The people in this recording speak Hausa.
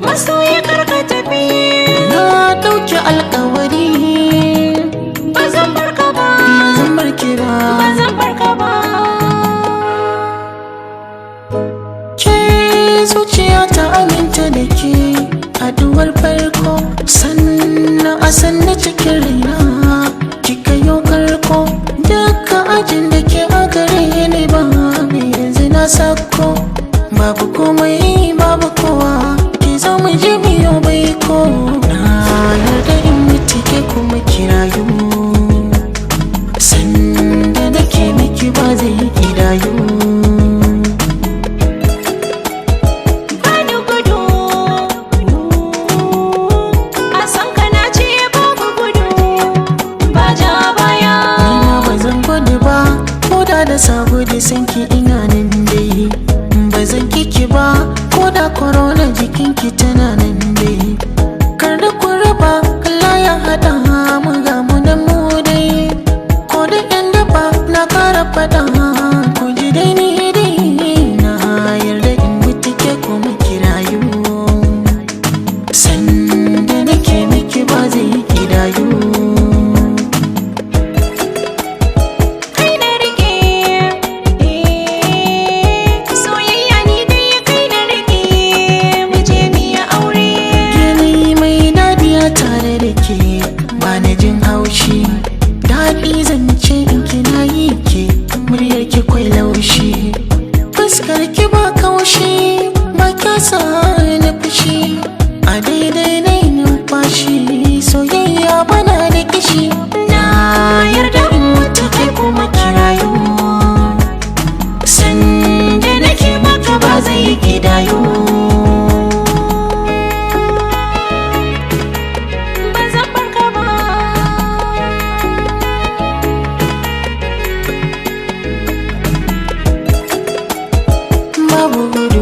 Masoyi, karka tafi. Na ɗauki alkawari. Ba zan barka ba. Ba zan barki ba. Ba zan barka ba. Ke zuciya ta aminta da ke, haduwar farko, sannan a sanna cikin raina kika yo karko. Duka ajin da ke a gare ni ba yanzu na sako, babu komai, babu kowa, ki zo mu je biyo baiko. Na yarda in mutu ke kuma kirayu, sanda nake miki ba zai kidayu. Bani gudu, a san ka na ce babu gudu, ba ja baya. Nima ba zan gudu ba, ko da da sabo da sanki ina nan dai. Ba zan kiki ba, ko da corona jikinki tana nan dai. Kar da ku raba, Allah ya haɗa mu, ga mu nan mu dai. Ko da yan daba na kara faɗa, ku ji dai ni dai. Na yarda in mutu ke kuma kirayu. Sanda nake miki ba zai kidayu. Kai na rike, soyayya ni dai kai na rike, mu je mu yi aure. Yanayi mai dadiya tare da ke, ba na jin haushi. Daɗi zance in kina yi ke, muryar ki kwai laushi. Fuskar ki ba kaushi, ba kyasa na fushi. A daidai na yi numfashi, soyayya bana da kishi. Na yarda in mutu kai kuma kirayu. Sanda nake maka ba zai kidayu. Ba zan barka ba. Babu gudu.